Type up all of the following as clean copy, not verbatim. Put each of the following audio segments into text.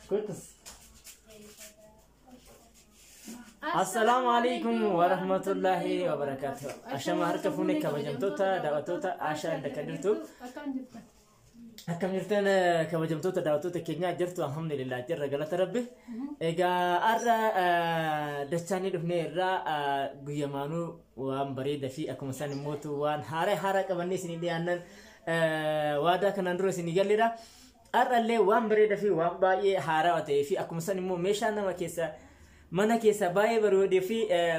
Kottus. Assalaamu alaikum warahmatullahi wabarakatuh. Ashama harka fuunee kabajamtoota daawwattoota Ashaa inda kan jirtu. Akkam jirtan? Akkam jirtan kabajamtoota daawwattoota keenyaa jirtu alhamdulillah jirra galata rabbi. Egaa har'a dachaanii dhufnee irraa guyyamaanuu waan bareedaa fi akkuma isaan immootu waan haaraa haaraa qabannee isinii dhiyaannan waadaa kanaan dura isinii galleedha. Har'allee waan bareedaa fi waan baay'ee haarawaa ta'ee fi akkuma isaan immoo meeshaa nama keessa mana keessa baay'ee bareedee fi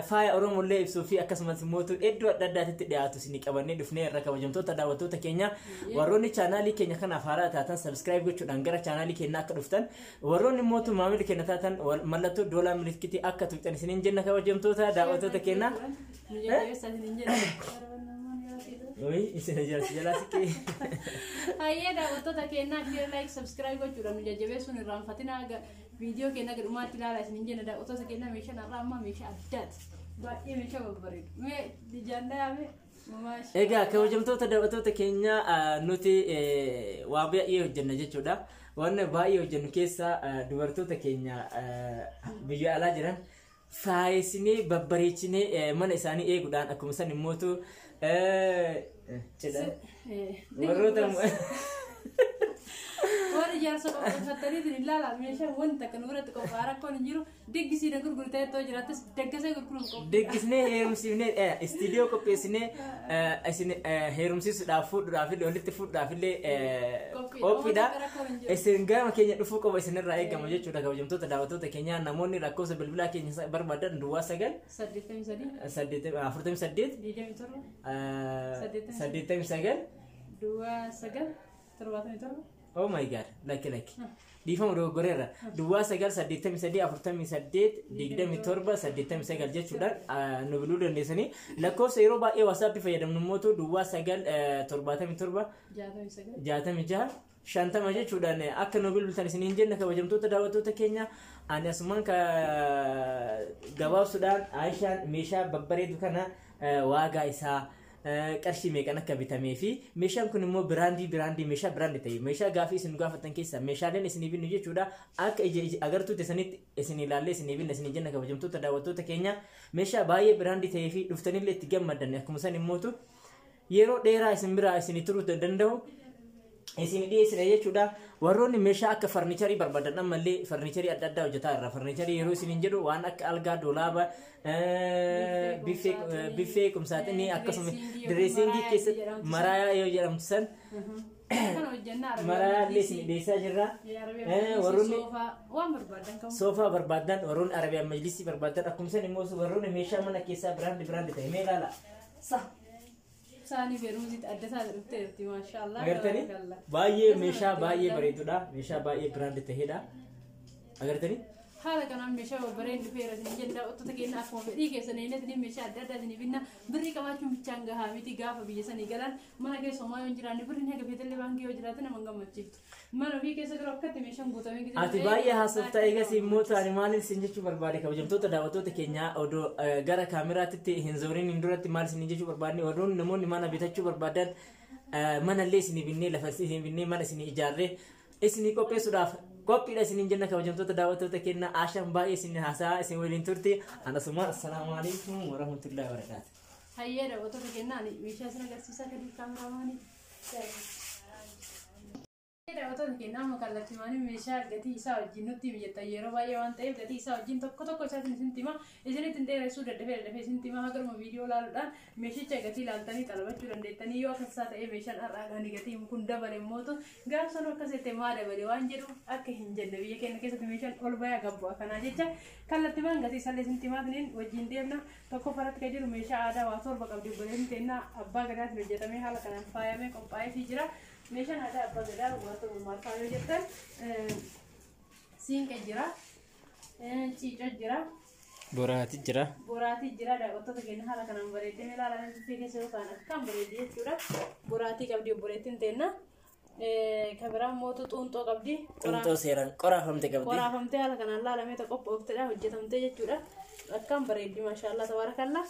faaya Oromollee ibsuu fi akkasumas immoo iddoo adda addaatitti dhiyaatu isinii qabannee dhufnee irra kabajamtoota daawwattoota keenya warroonni chaanaalii keenya kanaaf haaraa taatan subscribe gochuudhaan gara chaanaalii keenyaa akka dhuftan warroonni immoo maamila keenya taatan mallattoo doolaa milikitii akka tuqxan isiniin jenna kabajamtoota daawwattoota keenya. Nu jajjabeessaa isiniin jenna. Oyi isin jalaa jalaa siqee. Hayyee daawwattoota keenyaa share like subscribe gochuudhaan nu jajjabeessuun irraanfatinaa viidiyoo keenya gadhumaatti ilaalaa isiniin jenna daawwattoota keenyaa meeshaan har'aa amma meeshaa addaati. Baay'ee meeshaa babbareedu. Mee ijaan dhayaame. Egaa kabajamtoota daawwattoota keenya nuti waa baay'ee hojjenna jechuudha. Waan baay'ee hojjennu keessaa dubartoota keenya biyya alaa jiran faayessinee babbareechinee mana isaanii eeguudhaan akkuma san immootu cidha warroota Warri ijaarsa qopheeffataniitiin ilaala meeshaan wanta kan biratti qophaa'aa rakkoon hin jiru diggisiidha gurgurtee ittoo jiraattis daggasee gurguruun qophaa'aa. Deeggisnee heerumsiifnee istiidiyoo qopheessinee isin heerumsiisuudhaaf fuudhuudhaaf illee walitti fuudhuudhaaf illee qophiidha. Isin gama keenya dhufuu qofa isinirraa eegama jechuudha kabajamtoota daawwattoota keenyaa namoonni lakkoofsa bilbilaa keenya barbaadan duwwaa 9 83 48 27 89 duwwaa 9 77. Oh my god, lakki lakki. Dhiifama dogoggoreerra. Duwwaa 9 83 48 27 89 jechuudhaan nu bilbiluu dandeessanii. Lakkoofsa yeroo baay'ee WhatsAppii fayyadamnu immoo duwwaa 9 77 69 66 50 jechuudhaan akka nu bilbiltan isiniin jenna kabajamtoota daawwattoota keenya. Ani asumaan ka gabaabsuudhaan Aishaan meeshaa babbareedu kana waagaa isaa qarshii meeqan akka bitamee fi meeshaan kun immoo brandii brandii meeshaa brandii ta'e meeshaa gaafii isin gaafatan keessaa meeshaaleen isinii binnu jechuudha akka ija ija agartuu sanitti isin ilaallee isinii binna isinii jenna kabajamtoota daawwattoota keenya meeshaa baay'ee brandii ta'ee fi dhuftanillee itti gammaddan akkuma san immootu yeroo dheeraa isin biraa isinii turuu danda'u isin dhiyeessina jechuudha. Warroonni meeshaa akka farnicharii barbaadan ammallee farnicharii adda addaa hojjetaa irra. Farnicharii yeroo isiniin jedhu waan akka algaa, dolaaba, biffee, qumsaaxinii akkasuma dressingii keessatti maraayaa yoo jedhamtu san Kana hojjennaa maraayaa illee isin dhiyeessaa jirra. Warroonni waan barbaadan qabu. Soofaa barbaadan, warroonni arabiyaan majlisii barbaadan akkuma san immoo warroonni meeshaa mana keessaa brandii brandii ta'e mee ilaala. Sa. Saanii feerumusitti adda isaa dhufteerti maashaallah. Agartanii baay'ee meeshaa baay'ee bareedudha. Meeshaa baay'ee brandii ta'edha. Agartanii? Haala kanaan meeshaa babbareedu dhufeera isin jenna daawwattoota keenya akkuma fedhii keessan eenyatanii meeshaa adda addaa isinii binna birrii qabaachuun bichaan gahaa miti gaafa biyya sanii galan mana keessa homaa yoo hin jiraanne birriin haga feetallee baankii yoo jiraate nama hin gammachiiftu. Mana ofii keessa garuu akkatti meeshaan guutamee gisee Ati baay'ee haasoftaa eegas immoo ta'ani maaliin isin jechuu barbaade kabajamtoota daawwattoota keenyaa odoo gara kaameraatitti hin zooriin hin duratti maal isin jechuu barbaadne odoon namoonni mana bitachuu barbaadan manallee isinii binnee lafa isinii binnee mana isinii ijaarree isinii qopheessuudhaaf qophiidha isiniin jenna kabajamtoota daawwattoota keenyaa Ashaan baay'ee isin haasaa isin waliin turte anasuma assalaamu alaikum warahmatullahi wabarakaatu. Hayyee daawwattoota keenyaa meeshaa isin agarsiisaa kan kaameraamaanii. Daawwattoota keenya amma kallattiimaan meeshaa gatii isaa wajjin nutti mijattan yeroo baay'ee waan ta'eef gatii isaa wajjin tokko tokko isaatiin isinitti hima isinitti hin dheeressuu daddafee daddafee isinitti hima hagaruma viidiyoo ilaaluudhaan meeshicha gatii ilaaltanii xalabachuu dandeettanii yoo akkas isaa ta'ee meeshaan har'aadhaan gatii kun dabale mootu gaaf sanuu akkas jettee maa dabale waan jedhu akka hin jenne biyya keenya keessatti meeshaan ol bayaa gabbu'a kanaa jecha kallattiimaan gatii isaallee isinitti himaatiniin wajjin deemna tokko faratti kan jiru meeshaa aadaa waa torba qabdi obboleettiin teennaa abbaa gadaatiin hojjetamee haala kanaan faayamee qophaa'eefii jira. Meeshaan aadaa abbaa gadaa waa torba maal fa'aa yoo jettan siinqee jira, ciicoo jira, Boraatii jira. Boraatii jira daawwattoota keenya haala kanaan bareeddee ilaalan biffee keessa yookaan akkaan bareeddi jechuudha. Boraatii qabdi obboleettiin teenna. Kan biraa mootu xuunxoo qabdi. Xuunxoo seeraan qoraafamte qabdi. Qoraafamtee haala kanaan laalamee qophooftedha hojjetamtee jechuudha. Akkaan bareeddi maashaallah tabaarakallaa.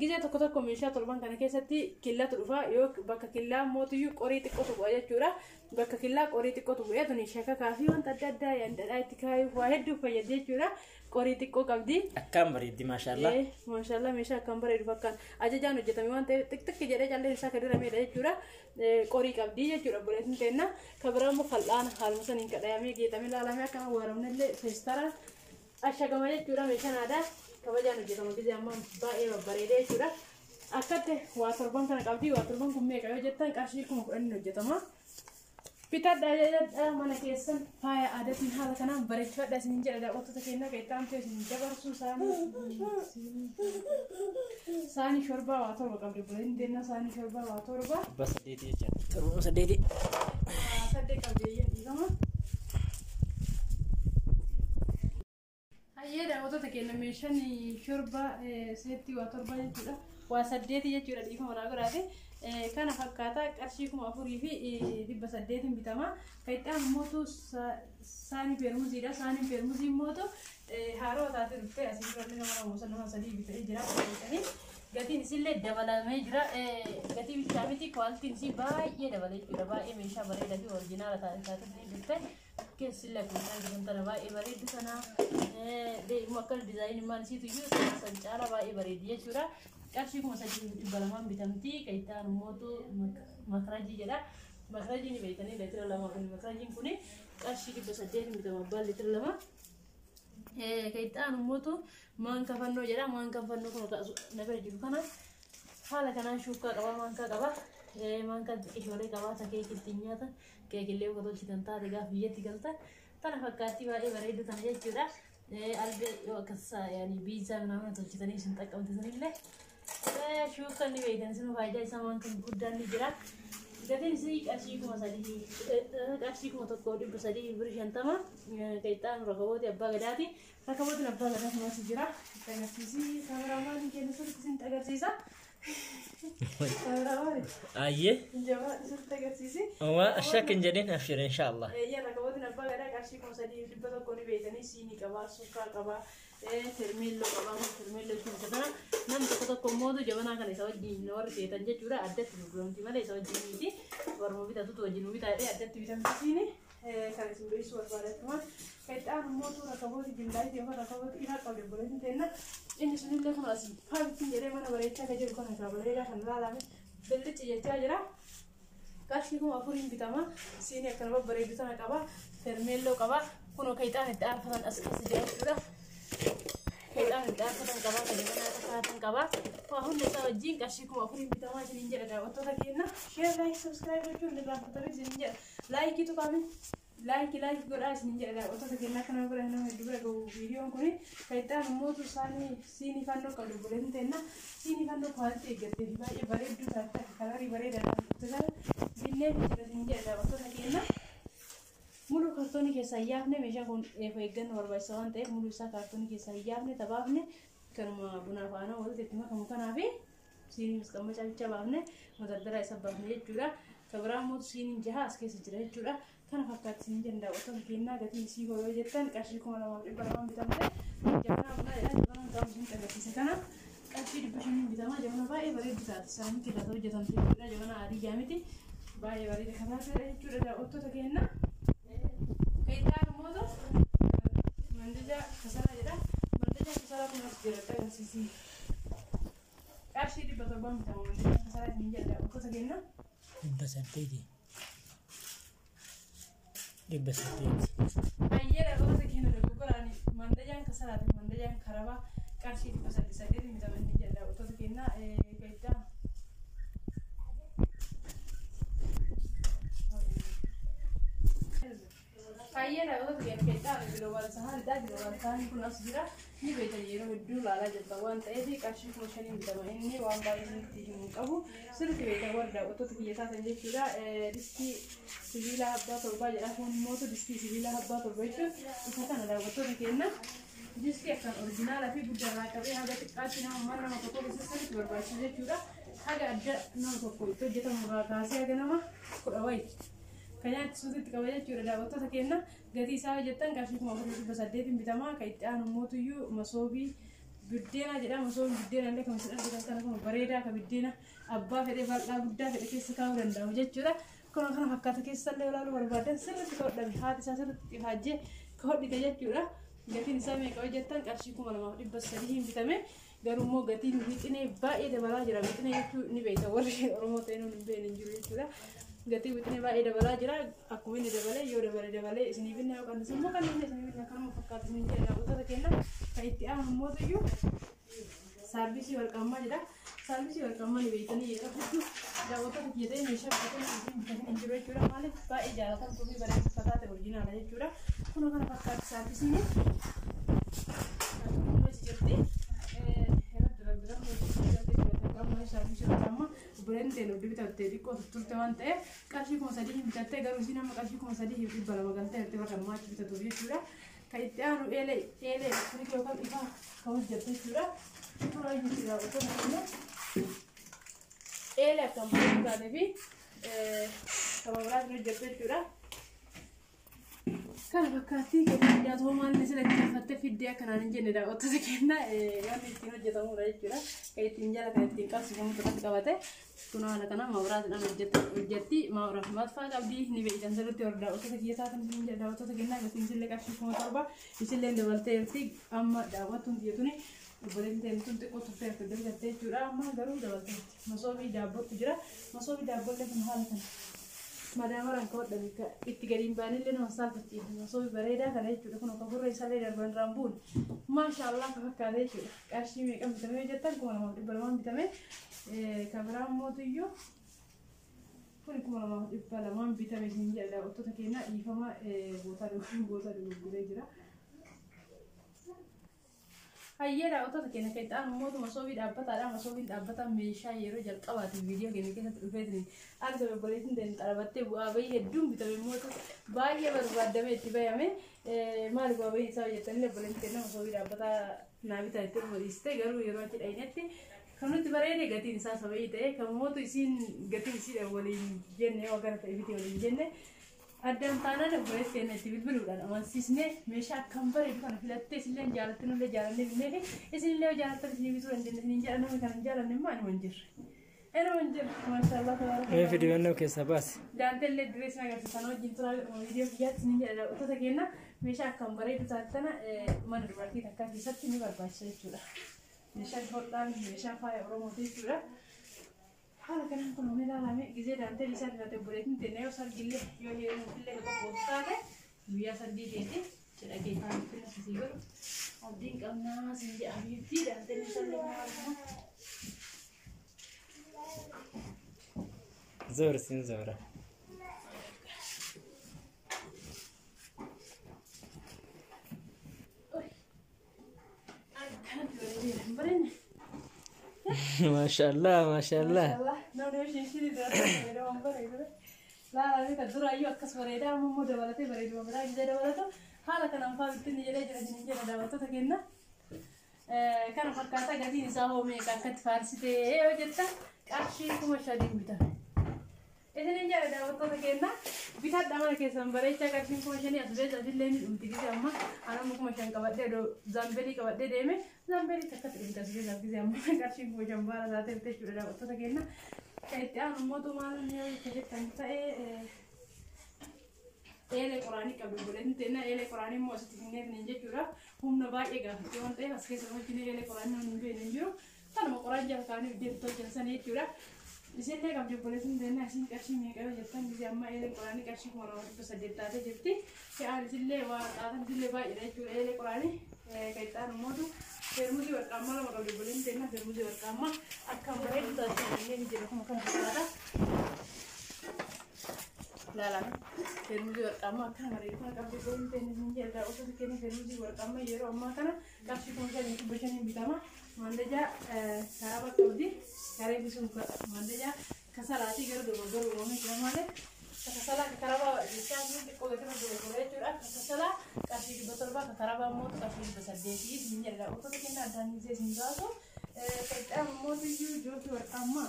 Gizee tokko tokko meeshaa torban kana keessatti killatu dhufa yoo bakka killaa mootiyyuu qorii xiqqootu bu'a jechuudha. Bakka killaa qorii xiqqootu bu'ee tuni shakakaa fi wanta adda addaa yandadhaa itti kaayuuf waa hedduu fayyaddi jechuudha. Qorii xiqqoo qabdi. Akkaan bareeddi maashaallah. Maashaallah meeshaa akkaan bareedu fakkaan ajajaan hojjetame waan ta'eef xixiqqi jedhee calleen isaa kan dirameedha jechuudha. Qorii qabdi jechuudha obboleettiin teenna. Kan biraa immoo fal'aana haaluma saniin kadhayamee geexamee ilaalamee akkana waramnellee feestaraan ashagama jechuudha meeshaan aadaa kabajaan hojjetama gisee ammaa baay'ee babbareedee jechuudha. Akkatti waa torban kana qabdi waa torban kun meeqa yoo jettan qarshii 10,000 hojjetama. Bitadhaa jedhadhaa mana keessan faaya aadaatiin haala kanaan bareechifadhaa isiniin jedha daawwattoota keenyaa kan itti aantu isin dabarsuu saanii shorbaa waa torba qabdi obboleettiin teenna saanii shorbaa waa torba. 800 jecha. Torbuma saddeeti. Waa saddeet qabdi eeyyee dhiifama. Hayyee daawwattoota keenya meeshaan shorbaa seetti waa torba jechuudha. Waa saddeeti jechuudha dhiifama naa godhaate. Kana fakkaata qarshii 4,800 bitama. Kan itti aanu immoo saanii feermuziidha. Saaniin feermuzii immoo haaroo taatee dhuftee asii dura nama namoota nama sadii bitee jira. Gatiin isillee dabalamee jira. Gatii bichaa miti kwaaltiin isii baay'ee dabalee jechuudha. Baay'ee meeshaa bareedaa fi orjinaala taatee dhuftee keessillee akkuma isaan jiran tana baay'ee bareeddu sana immoo akka diizaayinii maal isiitu iyyuu san caala baay'ee bareeddi jechuudha. Qarshii 3,200 bitamti. Kan itti aanu immoo makarajii jedha. Makarajii ni beektanii liitira lama kun makarajiin kun qarshii 800 bitama abbaan liitira lama. Kan itti aanu immoo maankaa fannoo jedha. Maankaan fannoo kun na bira jiru kana haala kanaan shuukaa qaba maankaa qaba. Maankaan xiqqishoolee qaba ta keekii ittiin nyaatan keekillee yoo tolchitan taate gaafa biyyatti galtan tana fakkaatti baay'ee bareedu tana jechuudha. Albee yoo akkas biizaa minaamin tolchitanii isin xaqqabsiisanillee shuukaan ni beektan isin faayidaa isaa maankaan guddaan ni jira. Gatiin isii qarshii 3,000 qarshii 1,300 birrii 50 kan itti aanu rakabooti abbaa gadaati. Rakabootiin abbaa gadaa kunuunsi jira. Itti agarsiisi kaameraamaaniin keenya sirriitti isin agarsiisa. Kaameraamaani Ayyee. jabaa sirriitti agarsiisi. Waa ashak hin jedhin abshir inshaallah. Eeyyee rakabootiin abbaa gadaa qarshii 3,100 ni beektanii siinii qabaa sukkaa qabaa fermeelloo qabaa fermeelloo jechuun isa kana namni tokko tokko immoo jabanaa kana isa wajjin warri feetan jechuudha addatti gurguramti malee isa wajjin miti warma bitatutu wajjin bitaa jedhee addatti bitamti siini kan isin beeksisuu barbaadachumaan kan itti aanu immoo rakabooti jimlaayitii yookaan rakabooti ifaa qabde obboleettiin teenna inni sunillee kun asii faabittiin jedhee mana bareechaa kan jiru kana irraa bareedaa kan ilaalame billichi jechaa jira. Qarshii 4,000 bitama. Siinii akkana babbareedu tana qaba. Fermeelloo qaba. Kunoo kan ixaan itti aarfatan as keessa jira jechuudha. Kan ixaan itti aarfatan qaba. Kan jabanaa tasaatan qaba. Waa hunda isaa wajjin qarshii 4,000 bitamaa isiniin jedha daawwattoota keenya. Share like subscribe gochuun irraanfatanii isiniin jedha. Laayikii tuqaame. Laayikii laayikii godhaa isiniin jedha daawwattoota keenya akkana bira nama hedduu bira gahu viidiyoon kuni. Kan itti aanu immoo saanii siinii fannoo qabdu obboleettiin teenna. Siinii fannoo kwaalitii eeggattee fi baay'ee bareedduu taate akka kalarii bareedaadhaan dhufte sana binnee fi jira isiniin jedha daawwattoota keenya. Mulu kartoonii keessaa hin yaafne meeshaan kun of eeggannoo barbaachisa waan ta'eef mulu isaa kartoonii keessaa hin yaafne tabaafne kanuma bunaaf aannan walitti itti makamu kanaa fi siinii masqammacaa bicha baafne madardara isa baafne jechuudha. Kan biraa immoo siiniin jaha as keessa jira jechuudha. Kana fakkaatti siin jenna daawwattoota keenyaa gatiin isii hoo yoo jettan qarshii 2,200 bitamte jabanaa bunaa jedha jabanaan qabu isin agarsiisa kana qarshii 500 bitama jabana baay'ee bareedu taate saamitti irraa hojjetamte jechuudha jabana adiyyaa miti baay'ee bareeda kan taatedha jechuudha daawwattoota keenyaa. Kan itti aanu immoo mandajaa kasalaa jedha. Mandajaa kasalaa kun as jira agarsiisi. Qarshii 700 bitama mandajaa kasalaa isin jedha daawwattoota keenyaa. 800. 800. Hayyee daawwattoota keenya dogoggoraan mandajaan kasalaati mandajaan karabaa qarshii 808 bitama inni jedha daawwattoota keenyaa kan itti aanu. Hayyee daawwattoota keenya kan itti aanu giloobal sahaanidha. Giloobal sahaan kun as jira. Ni beektan yeroo hedduu ilaalaa jirta waan ta'eef qarshii 5,000 bitama inni waan baay'ee isinitti himuu qabu. Sirriitti beektan warra daawwattoota kiyya taatan jechuudha. Distii sibiilaa abbaa torbaa jedha. Kun immoo distii sibiilaa abbaa torba jechuun isa kana daawwattoota keenya. Distii akkaan orjinaala fi guddaa irraa qabee haga xiqqaatti nama mana nama tokko keessa sirriitti barbaachisu jechuudha. Haga adda nama tokko itti hojjetamu irraa kaasee haga nama kudha wayi. Kan nyaatti suutitti qaba jechuudha daawwattoota keenya. Gatii isaa hojjettan qarshii 4,800 bitama. Kan itti aanu mootuyyuu masoobii biddeena jedha. Masoobiin biddeena illee kan isin argitan kana kun bareedaa kan biddeena abbaa fedhe bal'aa guddaa fedhe keessa kaa'uu danda'u jechuudha. Kun kana fakkaata keessallee ilaaluu barbaadan sirriitti hodhame haati isaa sirriitti ifaajjee hodhite jechuudha. Gatiin isaa meeqa hojjettan qarshii 2300 bitame. Garuu immoo gatiin wixinee baay'ee dabalaa jira. Wixinee jechuun ni beekta warri Oromoo ta'e nuun hin beekne hin jiru jechuudha. Gatiin wixinee baay'ee dabalaa jira. Akkuma inni dabalee yoo dabale dabalee isinii binna yoo qannise immoo kan inni isinii binna kanuma fakkaata isin jedha daawwattoota keenya. Kan itti aanu immoo iyyuu saarbisii warqaammaa jedha. Saarbisii warqaammaa ni beektanii yeroo hedduu daawwattoota kiyya ta'e meeshaa bitatanii isin bitanii hin jiru jechuudha. Maaliif baay'ee jaalatamtuu fi bareedu taate original jechuudha. Kun kana fakkaata saarbisiin. Jirti. Obboleen oduu bitattee xiqqoo turte waan ta'eef qarshii 3000 bitattee garuu isiin amma qarshii 3200 galtee jirti warra ammaa achi bitatuuf jechuudha. Kan itti aanu eelee eelee elektiriikii yookaan ifaa kan hojjettu jechuudha. Suuraa jirti daawwattoota keenya. Eelee akkam bareedu taatee fi kan biraatiin hojjettu jechuudha. Kana fakkaatti gatii maal sila itti uffattee fiddee akkanaan hin jenne daawwattoota keenya waan ittiin hojjetamudha jechuudha. Kan ittiin jala kan ittiin qabsiifamu tokkotti qabate. Kun haala kana mabraatiidhaan hojjetti. Mabraaf maal qabdi ni beektan sirriitti warra daawwattoota kiyya taatan isin jedha daawwattoota keenya gatiin isillee qarshii 7000 isillee dabalteerti amma daawwattuun kiyya tuni obboleettiin ta'e tun xiqqoo turteerti bitattee jechuudha. Amma garuu dabalteerti. Masoobii daabbootu jira. Masoobii daabboollee kun haala kana. Madaamaraan ka hodhame itti gadi hin baanillee nama saalfachiisa. Masoobii bareedaa kana jechuudha. Kun akka gurra isaallee darban irraan bu'uun maashaallah ka fakkaate jechuudha. Qarshii meeqan bitamee jettan 2200 bitame. Kan biraa immoo kun 2200 bitame isin jedha daawwattoota keenya dhiifama bootaa dogoggoree jira. Hayyee daawwattoota keenya kan itti aanu mootu masoobii dhaabbataadha. Masoobiin dhaabbataa meeshaa yeroo jalqabaatiif viidiyoo keenya keessatti dhufeetiin argame obboleettiin ta'e xarabattee bu'aa bahii hedduun bitame mootu baay'ee barbaadamee itti bayame. Maali bu'aa bahii isaa hojjettanii obboleettiin keenya masoobii dhaabbataa naa bitaa itti dhiistee garuu yeroo achi dhayinetti kan nuti bareede gatiin isaa sababii ta'e kan mootu isiin gatiin isiidha waliin jenne yoo gara ta'e biti waliin jenne. Addaan taanaan obboleessi keenya itti bilbiluudhaan amansiisnee meeshaa akkam bareedu kana filattee isinillee jaalattan illee jaalannee binnee fi isinillee yoo jaalattan isinii bituu dandeenya isiniin jedha namni kana hin jaalanne immoo anuma hin jirre. Anuma hin jirre maashaallah tabaaraka. Mee fidibannoo keessaa baasi. Daanteellee dirree isin agarsiisan wajjin turaa viidiyoo biyyaatti isiniin jedha daawwattoota keenya meeshaa akkam bareedu taattana mana dubartii takkaa keessatti ni barbaachisa jechuudha. Meeshaan hodhaan meeshaa faaya Oromooti jechuudha. Haala kanaan kun humna ilaalame gizee daanteelli isaa filate obboleettiin teenya yoo sargillee yoo heerumtillee ka qophooftu taate guyyaa sargii keetii cidha kee faana sisii godhu abdiin qabnaa sin jedha habiibtii daanteelli isallee haala kana. Zoor siin zoora. Akkanatti bareedeera hin bareedne. Maashaallah maashaallah. Namni hojii ishii fayyadaman bareedu. Laalaa kan duraayyuu akkas bareedaa amma immoo dabalatee bareeduma biraa gisee dabalatu haala kanaan faa bittinni jedhee jira isin jedha daawwattoota keenya. Kana fakkaata gatiin isaa hoo meeqa akkatti faarsitee yoo jettan qarshii 5000 bitame. Isinin jedha daawwattoota keenya bitadha mana keessan bareechaa qarshiin 5000 as beessa asillee ni dhumti gisee amma anamma 5000 qabadhee zaambeelii qabadhee deeme zaambeelii takkatti dhumti as beessa gisee amma qarshiin 5000 baala taatee bitee jechuudha daawwattoota keenya. Kan itti aanu immoo maal yoo jettan ta'ee eelee qoraanii qabdu obboleettiin teenya eelee qoraanii immoo asitti finneetiin jechuudha. Humna baay'ee gaafatti waan ta'eef as keessa hojii eelee qoraanii namni hin beekne hin jiru. Kanuma qoraan jala kaanii hojjetu hojjetan sana jechuudha. Isinillee qabdi obboleettiin teenya isin qarshii meeqa yoo jettan gisee amma eelee qoraanii qarshii 2800 taatee jirti. Fe'aan isillee waa xaatan isillee baay'eedha jechuudha eelee qoraanii. Kan itti aanu immoo feermuzii warqaammaa lama qabdi obboleettiin teenya feermuzii warqaammaa akkam bareedu taatee illee ni jira kuma kana fakkaata. Laalame feermuzii warqaammaa akkana bareedu kana qabdi obboleettiin teenya isin jedha daawwattoota keenya feermuzii warqaammaa yeroo ammaa kana qarshii 5500 bitama. Mandajaa karaa qabdi karee bisuun mandajaa kasalaatii gara dogoggora uumamee jira malee kasalaa karabaa jechaa sun xiqqoo gadi dogoggora jechuudha. Kasalaa qarshii 700 karabaa immoo qarshii 800 isin jedha daawwattoota keenya addaan gisee isin baasu. Kan itti aanu immoo iyyuu jookii warqaammaa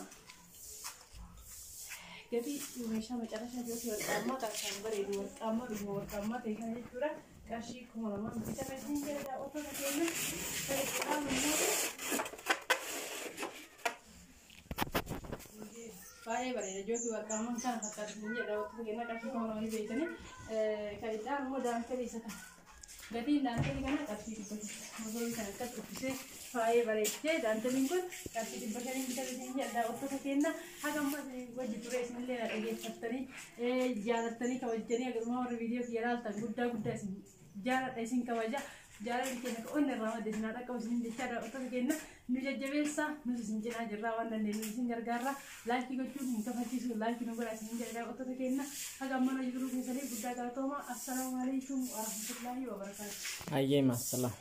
gatii meeshaa macarashaa jookii warqaammaa kan bareedu warqaammaa dhuguma warqaammaa ta'e kana jechuudha. Qarshii 2000 bitame isin jedha daawwattoota keenya. Kan itti aanu immoo Baay'ee bareeda, jookii warqaamman kana fakkaatu isin jedha. Daawwattoota keenya, qarshii 2000 ni beektanii. Kan itti aanu immoo daantelii isa kana. Gatiin daantelii kana qarshii 500. Masoobii kana akkas uffisee faayee bareechee, daanteliin kun qarshii 500 bitame isin jedha. Daawwattoota keenya, haga ammaa isin wajji ture, isinillee na dhageeffattanii, jaalattanii, kabajjanii agaruma warri viidiyoo kiyya ilaaltan, guddaa guddaa isin jaaladha, isin kabaja. Jaalalli keenya ka onni irraa madde isin haa dhaqqabu isin jechaa, daawwattoota keenya, nu jajjabeessaa, nus isin cinaa jirraa, waan dandeenyu isin gargaarraa. Like gochuun hin kafachiisu, like nu godhaa isin jedha. Daawwattoota keenya, haga ammaa nu jiruu keessanii guddaa galatooma. Assalaamu alaikum warahmatullaahi wabarakaatu. Hayyee, maasalaam.